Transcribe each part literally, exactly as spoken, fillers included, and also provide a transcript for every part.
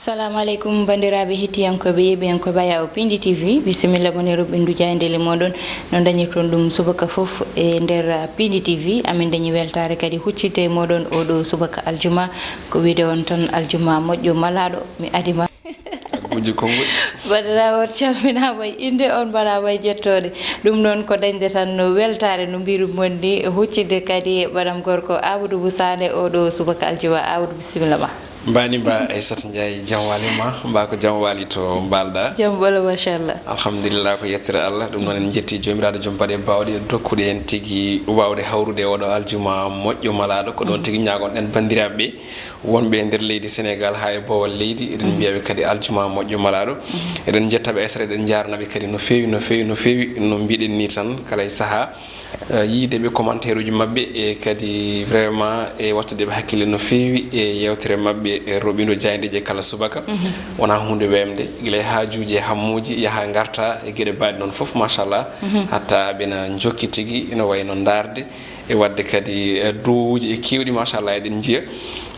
Assalamu aleykum, banndiraaɓe hettiyankooɓe, yeeɓiyankooɓe Ayaw Pindi T V. Bisimilla mon e roɓɓindu jaayndeele mooɗon. No dañirton ɗum subaka fof e nder Pindi T V. Amin dañi weltaare kadi huccitde e mooɗon oɗo subaka aljuma. Ko wiide on tan aljuma moƴƴo malaaɗo, mi adima. Guji konguɗi. Mbaɗaɗa on calminaama e innde, on mbaɗaama e jettooɗe. Ɗum noon ko dañde tan no weltaare no mbiru mon ni, huccitde kadi e ɓaram gorko Amadou Bou Sané oɗo subaka aljuma. Amadou, bisimilla ma. Mbani mba Aissata Ndiaye, jam wali ma, mba ko jam wali to mbalda. Jam wala, machallah. Alhamdulillah, ko yettere Allah. Ɗum noon en jetti Joomiraaɗo joom baɗe bawɗe, dokkude en tigi wawde hawrude e oɗo aljuma moƴƴo malaaɗo. Ko ɗon tigi ñaagon ɗen banndiraaɓe ɓe wonɓe e nder leydi Sénégal haa e boowal leydi. Eɗen mbiya ɓe kadi aljuma moƴƴo malaaɗo. Eɗen jetta ɓe Aissata, eɗen njaarna ɓe kadi no feewi, no feewi, no feewi, no mbiɗen ni tan kala e sahaa. Eh, yiide ɓe commentaire uji maɓɓe e kadi vraiment e wattude ɓe hakkille no feewi e yewtere maɓɓe e roɓindo jaayndeeje kala subaka. Wona hunde wemde, gila e haajuuji e hammuuji, yaha ngarta e geɗe baɗe noon fof, machallah. Hatta ɓena jokki tigi, ina wayno ndaarde e wadde kadi, eh, duwawuuji e keewɗi, machallah, eɗen njiya.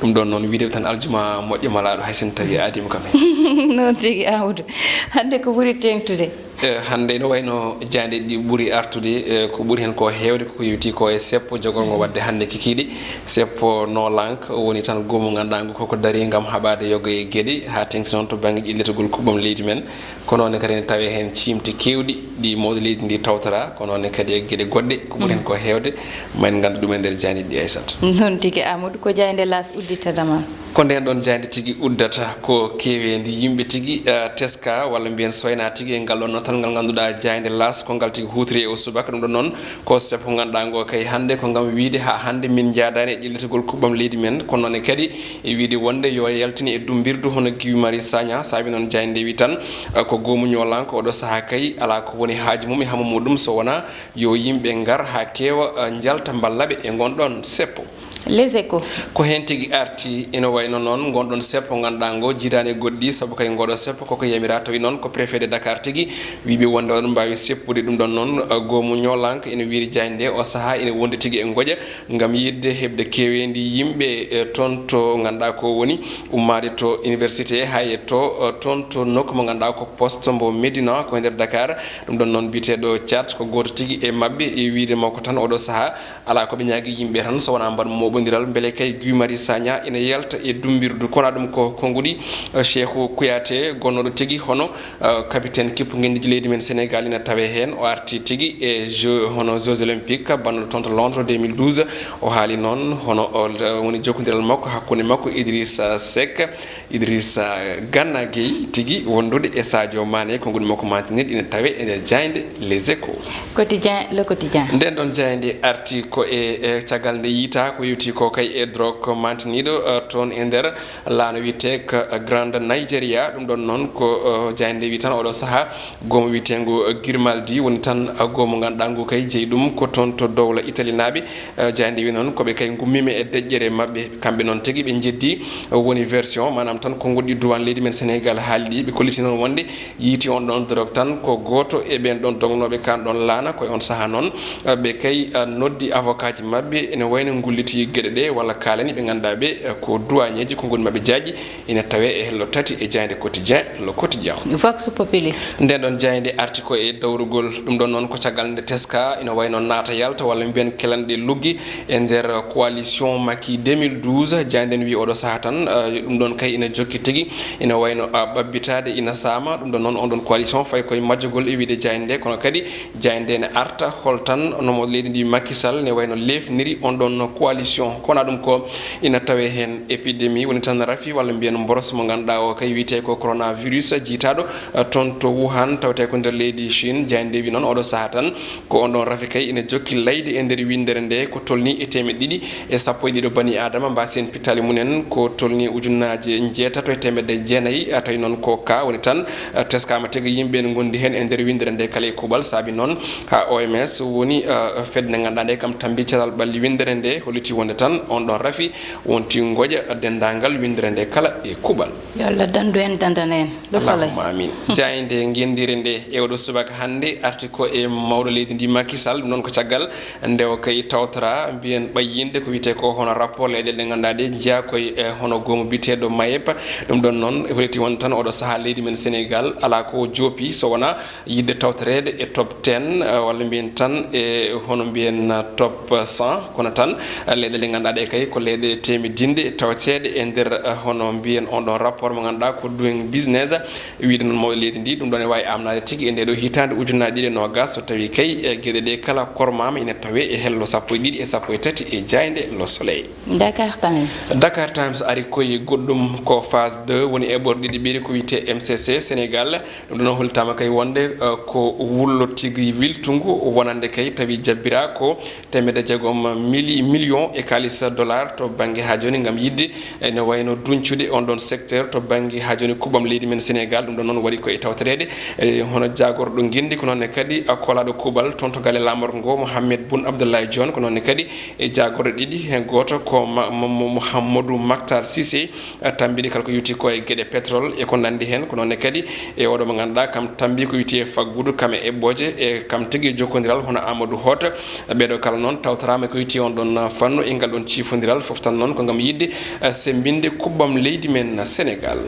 Ɗum ɗon noon, wiide tan aljuma moƴƴo malaaɗo, hay so tawi a adima kam heen. Noon tigi, Amadou. Hannde ko ɓuri teeŋtude? Eh, hannde ina wayno jaaynde ɗi ɓuri artude, eh, ko ɓuri heen ko heewde, ko yowiti ko e seppo jogorngo waɗde hannde kikiiɗe. Seppo no lank woni tan goomu ngannduɗaa ngu koko darii ngam haɓaade yoga e geɗe, haa teeŋti noon to bannge ƴellitagol kuɓɓam leydi men. Ko noon ne kadi ene tawee heen ciimti keewɗi ɗi mawɗo leydi ndi tawtoraa, ko noon ne kadi e geɗe goɗɗe, ko ɓuri heen ko heewde, ma en nganndu ɗum e nder jaaynde ɗi, Aissata. Noon tigi, Amadou, ko jaaynde L'As udditata ma. Ko ndeen ɗoon jaaynde tigi uddata, ko keeweendi yimɓe tigi, eh, teska walla mbiyen soyna tigi e ngal ɗoon noftal ngal ngannduɗaa jaaynde L'As ko ngal tigi huutiri e o subaka. Ɗum ɗoon noon ko seppo ngannduɗaa ngo kay hannde ko ngam wiide haa hannde min njaadaani e ƴellitagol kuɓɓam leydi men, kono noon ne kadi e wiide wonde yo yaltine e dummbirdu hono Guy Marius Sagna. Saabi noon jaaynde wi tan, eh, ko goomu ñoolanko oɗo sahaa kay alaa ko woni haaju mum e hammu muɗum so wonaa yo yimɓe ngar haa keewa, eh, njalta mballa ɓe e ngon ɗoon seppo. Les Échos. Ko heen tigi arti, ina wayno noon ngon ɗoon seppo ngannduɗaa ngo jiidaani e goɗɗi, sabu kay ngoɗo seppo koko yamira tawi noon ko préfet de Dakar tigi wiiɓe wonde oɗon mbaawi seppude. Ɗum ɗoon noon, eh, goomu ñoolanko ina wiiri jaaynde nde o sahaa ina wondi tigi e ngoƴa ngam yiɗde heɓde keeweendi yimɓe, eh, toon to ngannduɗaa ko woni ummaade to université hay e to, eh, toon to nokku mo ngannduɗaa ko poste mbo Médina ko e nder Dakar. Ɗum ɗoon noon biyeteeɗo Thiat ko gooto tigi e maɓɓe e wiide makko tan oɗo sahaa alaa ko ɓe ñaagi yimɓe tan so wonaa mbaɗ mooɓondiral mbele kay Guy Marius Sagna ina yalta e dummbirdu. Kono ɗum ko konnguɗi, eh, Cheikhou Kouyaté gonnooɗo tigi hono, eh, capitaine kippu ngenndiiji leydi men Sénégal ina tawee heen. O arti tigi e jeux, hono Jeux Olympiques bannoɗo toon to Londres deux mille douze. O haali noon hono o, eh, woni jokkondiral makko hakkunde makko Idrissa Seck. Idrissa Gana Gueye tigi wondude e Sadio Mané, konnguɗi makko mantinirɗi ina tawee e nder jaaynde Les Échos. Quotidien, Le Quotidien. Nden ɗon jaaynde arti ko e, e caggal nde yiita ko yewti ko kay e drogue mantiniiɗo, eh, toon e nder laana wiyetee ko Grand Nigeria. Ɗum ɗon noon ko, eh, jaaynde wi tan oɗo sahaa goomu wiyeteengo Grimaldi woni tan, eh, goomu ngannduɗaa ngu kay jeyi ɗum ko toon to dowla Italinaaɓe. Eh, jaaynde wi noon ko ɓe kay ngummiima e deƴƴere maɓɓe. Kamɓe noon tigi ɓe njeddii, eh, woni version, maanaam tan konnguɗi duwaan leydi men Sénégal haali ɗi. Ɓe kolliti noon wonde yiiti on ɗon drogue tan ko gooto e ɓeen ɗon dognooɓe kaan ɗon laana. Ko e on sahaa noon, eh, ɓe kay, eh, noddi avocat ji maɓɓe ene wayno ngulliti geɗe ɗe walla kaalani ɓe ngannduɗaa ɓe, eh, ko douanier ji, konnguɗi maɓɓe jaaƴi. Ina tawee e hello tati e jaaynde Quotidien, Le Quotidien. Vox Populi. Nden ɗon jaaynde arti ko e dawrugol. Ɗum ɗon noon ko caggal nde teska ina wayno naata yalta walla mbiyen kelanɗe luggi e nder coalition Macky deux mille douze. Jaaynde nden wi oɗo sahaa tan, eh, ɗum ɗon kay ina jokki tigi. Ina wayno, ah, ɓabbitaade ina saama. Ɗum ɗon noon on ɗon coalition fayi koye majjugol e wiide jaaynde nde, kono kadi jaaynde nde ne arta holtan no mo leydi ndi Macky Sall ne wayno leefniri on ɗon no coalition. Kono ɗum ko ina tawee heen épidémie woni tan rafi walla mbiyen mboros mo ngannduɗaa o kay wiyetee ko coronavirus jiitaaɗo, eh, toon to Wuhan tawetee ko nder leydi Chine. Jaaynde nde wi noon oɗo sahaa tan ko on ɗon rafi kay ina jokki layde e nder winndere nde ko tolni e teemeɗɗe ɗiɗi e sappo e ɗiɗo bani Adama mbaasi heen pittaali mumen ko tolni ujunnaaje njeetato e teemedde jeenayi, a tawi noon ko ka woni tan, eh, teskaama tigi yimɓe ene ngondi heen e nder winndere nde kala e kuuɓal. Saabi noon haa O M S woni, eh, fedde nde ngannduɗaa nde kam tambi cellal ɓalli winndere nde holliti wonde tan on ɗon rafi wonti ngoƴa denndaangal winndere nde kala e kuuɓal. Yo Allah danndu en, danndana en. Le Soleil. Allahumma amin. Jaaynde ngenndiire nde e oɗo subaka hannde arti ko e mawɗo leydi ndi Macky Sall, ɗum noon ko caggal nde o kay tawtora mbiyen ɓayyinde ko wiyetee ko hono rapport leyɗeele ɗe ngannduɗaa ɗe njeyaa koye e hono goomu biyeteeɗo Mayep. Ɗum ɗon noon e holiti won tan oɗo sahaa leydi men Sénégal alaa ko o joopi so wonaa yiɗde tawtoreede e top ten, eh, walla mbiyen tan e hono mbiyen, eh, top cent, kono tan, eh, leyɗeele ɗe ngannduɗaa ɗe kay ko leyɗe teemedinɗe tawteeɗe e nder, eh, hono mbiyen on ɗon rapport mo ngannduɗaa ko Doing Business, wiyde noon mawɗo leydi ndi, ɗum ɗon e waawi amnaade tigi e nde ɗo hitaande ujunnaji ɗiɗi e noogas, so tawi kay, eh, geɗe ɗe kala kormaama ina tawe e hello sappo e ɗiɗi e sappo e tati e jaaynde Le Soleil. Dakar Times. Dakar Times ari koye goɗɗum ko phase deux woni eɓɓorɗe ɗiɗi ɓiɗi ko wiyetee M C C Sénégal. Ɗum ɗon hollitaama kay wonde, eh, ko wullo tigi wiltungu wonande kay tawi jabbira ko teemedde jeegom mili-, million e kaalis dollar to bannge haa jooni ngam yiɗde ene wayno duñcude on ɗon secteur to bannge haa jooni kuuɓam leydi men Sénégal. Ɗum ɗon noon waɗi ko e tawtoreede, eh, hono jaagorɗo ngenndi ko noon ne kadi, eh, koolaaɗo kuuɓal toon to galle laamorgo ngo Mohamed Boun Abdallah Dionne ko noon ne kadi e jaagorɗe ɗiɗi, heen gooto ko Ma-, Mo-, Mo-, Mouhamadou Mactar Cissé, eh, tammbiɗi kala ko yowiti ko e geɗe pétrole e ko nanndi heen. Ko noon ne kadi e oɗo mo ngannduɗaa kam tammbi ko yowiti e faggudu kam e eɓɓooje e kam tigi e jokkondiral hono Amadou Hott. Ɓeeɗo kala noon tawtoraama ko yowiti on ɗon fannu e ngal ɗon ciifondiral, fof tan noon ko ngam yiɗde, eh, semmbinde kuuɓam leydi men Sénégal.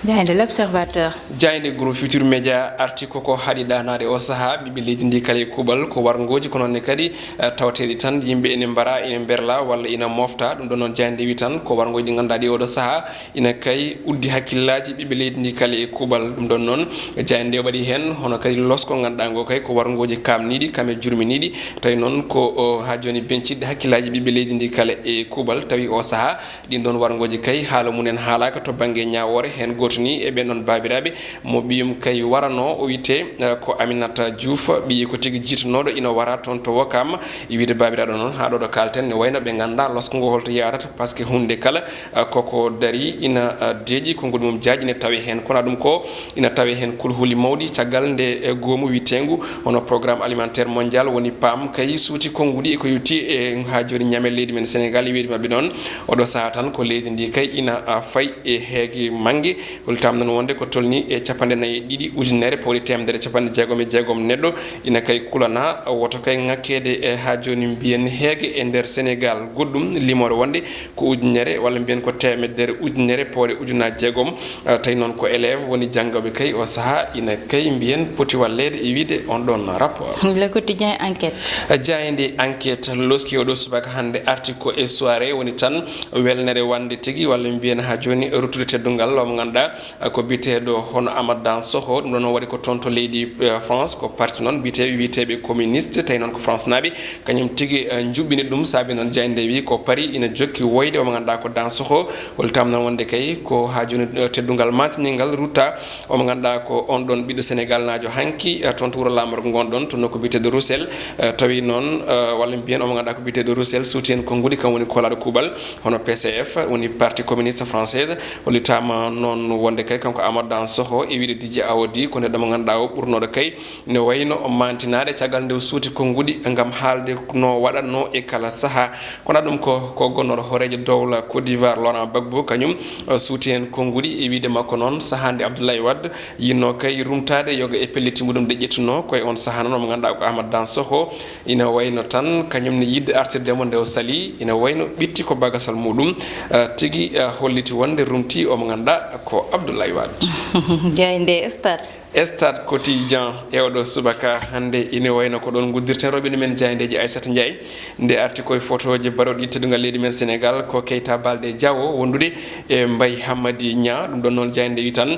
Jaaynde L'Observateur. Jaaynde Groupe Futurs Médias arti ko ko haɗi ɗaanaade o sahaa ɓiɓɓe leydi ndi kala e kuuɓal ko warngooji ko noon ne kadi, eh, tawateeɗi tan yimɓe ene mbara, ene mberla walla ina mofta. Ɗum ɗon noon jaaynde wi tan ko warngooji ɗi ngannduɗaa ɗi oɗo sahaa ina kay uddi hakkillaaji ɓiɓɓe leydi ndi kala e kuuɓal. Ɗum ɗon noon jaaynde nde waɗi heen hono kadi losko ngannduɗaa ngo kay ko warngooji kaamniiɗi kam e jurminiiɗi. Tawi noon ko, o, haa jooni benciɗɗe hakkillaaji ɓiɓɓe leydi ndi kala e kuuɓal. Tawi o sahaa ɗin ɗon warngooji kay haala mum en haalaaka to bannge ñaawoore. Heen gooto ni e ɓeen ɗon baabiraaɓe mo ɓiyum kay waranoo, o wiyetee, eh, ko Aminata Diouf, ɓiyi ko tigi jiitanooɗo ina wara toon to Wokam. E wiyde baabiraaɗo noon, haa ɗo ɗo kaalten ne wayno ɓe nganndaa losko ngo holto yaarata, par ce que huunde kala, eh, koko darii ina, eh, deeƴi, konguɗi mum jaaji ne tawe heen. Kono ɗum ko ina tawe heen kulhuli mawɗi caggal nde, eh, goomu wiyeteengu hono Programme Alimentaire Mondial woni PAM kay suuti konguɗi e ko yowiti e haa jooni ñame leydi men Sénégal. E wiyde maɓɓe noon, oɗo sahaa tan ko leydi ndi kay ina, ah, fayi e heege mannge. Hollitaama noon wonde ko tolnii e capanɗe nayi e ɗiɗi ujunere pawɗi teemedere e capanɗe jeegom e jeegom neɗɗo ina kay kulanaa, woto kay ŋakkeede e haa jooni mbiyen heege e nder Sénégal. Goɗɗum limoore wonde ko ujunere walla mbiyen ko teemedere ujunere pawɗe ujunnaaji jeegom. Ah, tawi noon ko élève woni janngooɓe kay o sahaa ina kay mbiyen poti walleede e wiyde on ɗon rapport. Le Quotidien, Enquête. Ah, jaaynde Enquête loski oɗo subaka hannde arti ko e soirée woni tan welnere wande tigi walla mbiyen haa jooni ruttude teddungal o mo ngannduɗaa ko biyeteeɗo hono Amadou Dansokho. Ɗum ɗon noon waɗi ko toon to leydi, eh, France, ko parti noon biyeteeɓe, wiyeteeɓe communiste, tawi noon ko France naaɓe, kañum tigi, eh, njuɓɓini ɗum. Saabi noon jaaynde nde wi ko Paris ina jokki woyde o mo ngannduɗaa ko Dansokho. Hollitaama noon wonde kay ko haa jooni, eh, teddungal maantiniingal rutta o mo ngannduɗaa ko on ɗon ɓiɗɗo Sénégal naajo hanki, eh, toon to wuro laamorgo ngon ɗon, to nokku biyeteeɗo Roussel, eh, tawi noon, eh, walla mbiyen o mo ngannduɗaa ko biyeteeɗo Roussel suuti heen konnguɗi, kam woni koolaaɗo kuuɓal hono P C F, woni Parti Communiste Française. Hollitaama noon wonde kay kanko Amadou Dansokho e wiyde Didier Awadi ko neɗɗo mo ngannduɗaa o ɓurnooɗo kay ne wayno o maantinaade caggal nde o suuti konnguɗi ngam haalde no waɗatnoo e kala sahaa. Kono ɗum ko, ko gonnooɗo hooreejo dowla Côte d'Ivoire Laurent Gbagbo kañum, eh, suuti heen konnguɗi e wiyde makko noon sahaa nde Abdoulaye Wade yinnoo kay rumtaade yoga e pellitti muɗum ɗe ƴettunoo. Ko e on sahaa noon mo ngannduɗaa ko Amadou Dansokho ina wayno tan kañum ne yiɗde artirde mo nde o salii, ina wayno ɓitti ko bagasal muɗum, eh, tigi, eh, holliti wonde rumti o mo ngannduɗaa ko Abdoulaye Wade. Jaaynde Stade. Stade Quotidien e oɗo subaka hannde ina wayno ko ɗoon nguddirten rewɓe men jaayndeeji Aissata Ndiaye. Nde arti koye fotooji baroɗi teddungal leydi men Sénégal ko Keita Baldé Diao wondude e Mbaye Hamady Niang. Ɗum ɗon noon jaaynde wi tan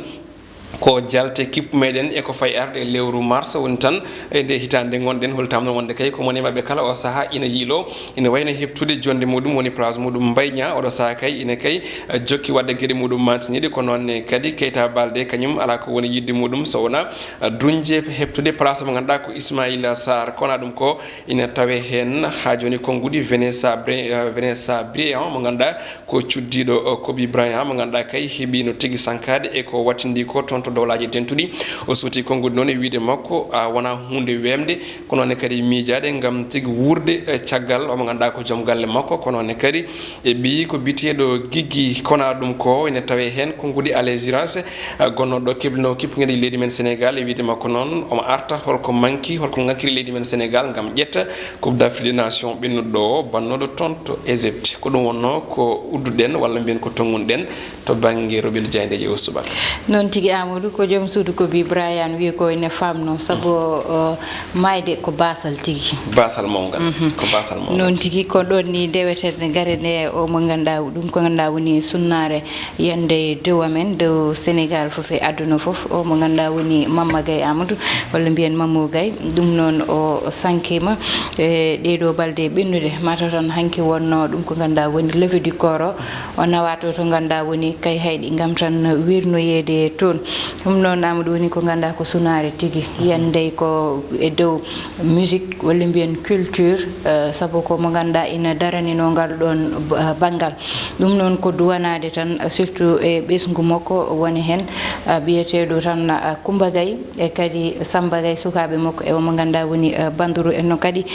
ko jalte kippu meɗen e ko fayi arde e lewru mars woni tan e nde hitaande ngonɗen. Hollitaama noon wonde kay ko moni maɓɓe kala o sahaa ina yiilo, ina wayno heɓtude jonnde muɗum woni place muɗum Mbaye Niang. Oɗo sahaa kay ina kay, eh, jokki waɗde geɗe muɗum mantiniiɗe. Ko noon ne kadi Keita Baldé kañum alaa ko woni yiɗde muɗum so wonaa, eh, duñde heɓtude place mo ngannduɗaa ko Ismaïla Sarr. Kono ɗum ko ina tawe heen haa jooni konnguɗi Vanessa Bri-, eh, Vanessa Bryant mo ngannduɗaa ko cuddiiɗo, eh, Kobe Bryant mo ngannduɗaa kay heɓiino tigi sankaade e ko wattindi ko toon to Dowlaaji Dentuɗi. O suuti konnguɗi noon e wiyde makko, a, wonaa huunde weemde, ko noon ne kadi miijaade ngam tigi wuurde, e, caggal o mo ngannduɗaa ko joom galle makko, ko noon ne kadi e ɓiyi ko biyeteeɗo Giggy Konaa. Ɗum ko ene tawee heen konnguɗi Allez Iras, a, gonnooɗo keblino kippungel e leydi men Senegaal. E wiyde makko noon, omo arta holko manki, holko ngakkiri leydi men Senegaal ngam ƴetta Coupe d'Afrique des Nations ɓennuɗo ɗo, bannooɗo toon to Égypte. Ko ɗum wonnoo ko udduɗen walla mbiyen ko tonngunɗen to bannge Robel Diagne e o subaka. Noon tigi, Amadou, ko joom suudu ko bi Brian wi ko ene faamnoo, sabu, o, maayde ko baasal tigi. Baasal mawngal. Mhm. Ko baasal mawngal. Noon tigi, ko ɗoon ni ndeweten, ngaren e o mo ngannduɗaa, ɗum ko ngannduɗaa woni sunnaare yande dow amen, dow Senegaal fof e aduna fof, o mo ngannduɗaa woni Mamma Gaye Amadou, walla mbiyen Mammo Gaye. Ɗum noon o sankiima e ɗee ɗoo balɗe ɓennuɗe, mataw tan hanki wonnoo ɗum ko ngannduɗaa woni levée du corps o, o nawaa to, to ngannduɗaa woni Kayhayɗi ngam tan wirnoyeede toon. Ɗum noon, Amadou, woni ko ngannduɗaa ko sunaare tigi, yande ko e dow musique, walla mbiyen culture, eh, sabu ko mo ngannduɗaa ina daraninoo ngal ɗoon, eh, banngal. Ɗum noon ko duwanaade tan, surtout e ɓesngu makko woni heen, eh, biyeteeɗo tan, eh, Coumba Gaye e kadi Samba Gaye, sukaaɓe makko e o mo ngannduɗaa woni, eh, Banduru en, no kadi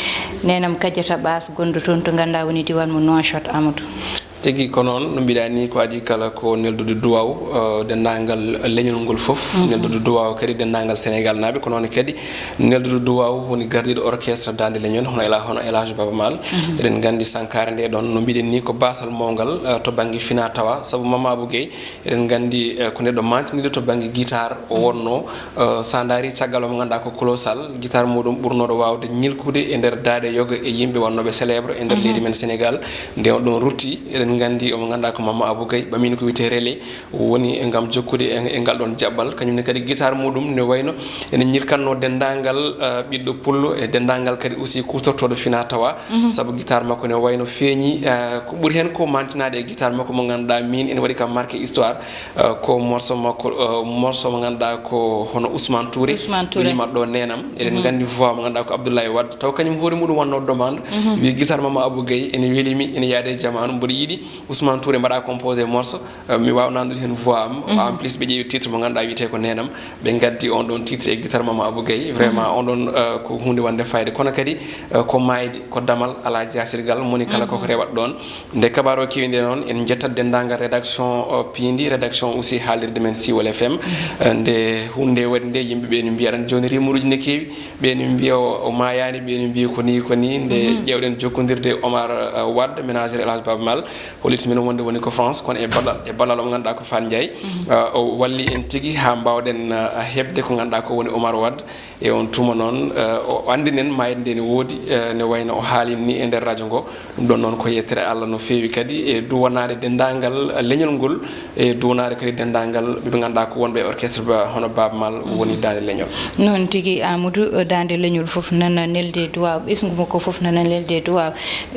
neenam Kadiata Ɓaas gonɗo toon to ngannduɗaa woni diiwaan mo Nouakchott, Amadou. Tigi ko noon, no mbiɗaa ni, ko adii kala ko neldude duwaaw, eh, denndaangal leñol ngol fof, mhm, neldude duwaaw kadi denndaangal Senegaal naaɓe, ko noon kadi neldude duwaaw woni gardiiɗo orchestre Daande Leñol, hono Ela-, hono El Hadj Baaba Maal. Mhm. Eɗen nganndi sankaare nde ɗoon, no mbiɗen ni, ko baasal mawngal, eh, to bannge finaa tawaa, sabu Mama Abou Guèye, eɗen nganndi, eh, ko neɗɗo maantiniiɗo to bannge guitare o, mhm, wonnoo. Eh, so a ndaarii caggal o mo ngannduɗaa ko Kolo Sall, guitare muɗum ɓurnooɗo waawde ñilkude e nder daaɗe yoga e yimɓe wonnooɓe célèbre e nder, mhm, leydi men Senegaal, nde on ɗoon rutti, eɗen nganndi o mo ngannduɗaa ko Mama Abou Guèye, ɓamiino ko wiyetee relais, woni ngam jokkude e, e ngal ɗoon jaɓɓal. Kañum ne kadi guitare muɗum ne wayno ene ñilkatnoo denndaangal, eh, ɓiɗɗo pullo e denndaangal kadi aussi kuutortooɗo finaa tawaa, mhm, sabu guitare makko ne wayno feeñi, eh, ko ɓuri heen ko maantinaade e guitare makko mo ngannduɗaa miin ene waɗi kam marqué histoire, eh, ko morceau makko, eh, morceau mo ngannduɗaa ko hono Ousmane Touré, Ousmane Touré, wiyima ɗo neenam. Eɗen, mhm, nganndi voix mo ngannduɗaa ko Abdoulaye Wade, taw kañum hoore muɗum wonnoo demande, mhm, wi guitare Mama Abou Guèye ene welimi, ene yaade e jamaanu, mboɗo yiɗi Ousmane Touré mbaɗa composé morceau, eh, mi waawa nandude heen voix am. Mhm. En plus ɓe ƴeewi titre mo ngannduɗaa wiyetee ko neenam, ɓe ngaddi on ɗoon titre e guitare Mama Abou Guèye. Vraiment, mhm, on ɗoon, eh, ko huunde wonde fayida. Kono kadi, eh, ko maayde, ko damal, alaa jaasirgal, moni kala koko, mhm, rewata ɗoon. Nde kabaru o kewi nde noon, en njettat denndaangal rédaction, eh, piindi, rédaction aussi haalirde men Siwol F M. Mhm. Eh, nde huunde nde waɗi nde, yimɓe ɓe ene mbiya tan jooni rimuruuji ne kewi, ɓe ene mbiya o, o maayaani, ɓe ene mbiya ko nii, ko nii. Nde, mhm, ƴeewɗen jokkondirde Omar, eh, Wade, ménageur El Hadj Baaba Maal, hollitii men wonde woni ko France, kono e ballal, e ballal o mo ngannduɗaa ko Fane Ndiaye, mhm, eh, o walli en tigi haa mbaawɗen, eh, heɓde ko ngannduɗaa ko woni Omar Wade. E on tuma noon, eh, o anndinen maayde nde ne woodi, eh, ne wayno o haalii ni e nder radio ngo. Ɗum ɗoon noon ko yettere Allah no feewi kadi e duwanaade denndaangal leñol ngol, e duwanaade kadi denndaangal ɓe ɓe ngannduɗaa ko wonɓe e orchestre ba, hono Baaba Maal, mhm, woni Daande Leñol. Noon tigi, Amadou, Daande Leñol fof nana nelde duwaaw, ɓesngu makko fof nana nelde duwaaw.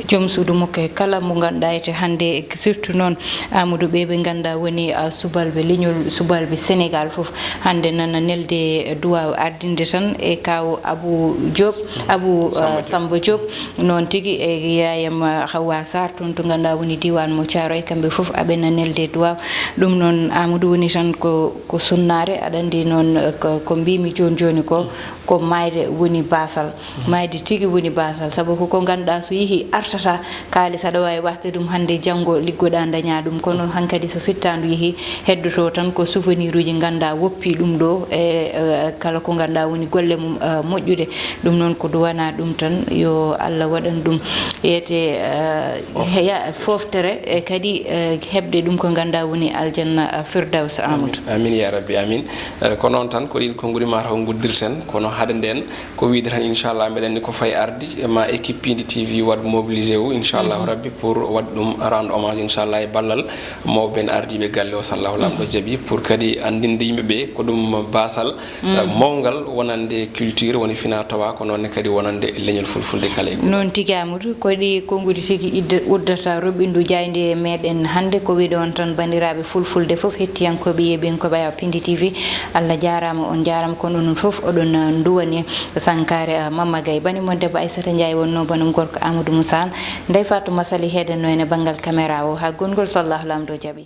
Joom suudu makko e kala mo ngannduɗaa ete hannde, surtout noon Amadou ɓe ɓe ngannduɗaa woni, ah, subalɓe leñol, subalɓe Senegaal fof hannde nana nelde duwaaw, ardinde tan e kaaw Abou Diop, Abou, Samba, ah, Diop. Samba Diop. Noon tigi e yaayam, ah, Hawa Sarr toon to ngannduɗaa woni diiwaan mo Thiaroye, kamɓe fof aɓe na nelde duwaaw. Ɗum noon Amadou woni tan ko, ko sunnaare, aɗa anndi noon, eh, ko, ko mbimi jooni jooni ko, ko maayde woni baasal. Maayde tigi woni baasal, sabu ko ko ngannduɗaa so yehii artataa, kaalis aɗa waawi waasde ɗum hannde, janngo liggoɗaa ndañaa ɗum, kono hankadi so fittaandu yehii, heddoto tan ko souveniruuji ngannduɗaa woppii ɗum ɗo, e, e, kala ko ngannduɗaa woni golle mum, e, moƴƴude. Ɗum noon ko duwanaa ɗum tan, yo Allah waɗan ɗum, ete, e, heya fooftere, e, kadi, e, heɓde ɗum ko ngannduɗaa woni aljanna, e, Firdaws, Amadou. Amin, amin ya rabbi, amin. E, ko noon tan, ko ɗiin konnguɗi mataw nguddirten, kono hade ndeen, ko wiyde tan, inchallah, mbeɗa anndi ko fayi arde, ma équipe Piindi T V waɗ mobilisé o, inchallahu rabbi, pour waɗ ɗum rendre hommage, inchallah, e ballal mawɓe ɓeen ardiiɓe galle o, so Allahu Laamɗo jaɓi, pour kadi anndinde yimɓe ɓe ko ɗum baasal, eh, mawngal wonande culture, woni fina tawa, ko noon ne kadi wonande leñol fulfulde kala e kala. Noon tigi, Amadou, ko ɗi konnguɗi tigi idda-, uddata roɓɓindu jaaynde e meɗen hannde. Ko wiɗo on tan, banndiraaɓe fulfulde fof, hettiyankooɓe, yeeɓiyankooɓe Piindi T V, Allah jaaraama, on jaaraama, kono onon fof oɗon, uh, nduwani sankaare, uh, Mamma Gaye. Bani mon debbo Aissata Ndiaye wonnoo banum gorko Amadou Moussa Anne. Ndeye Fatou Massaly heedanno en e banngal caméra o. Haa gongol, so Allah Laamɗo jaɓi.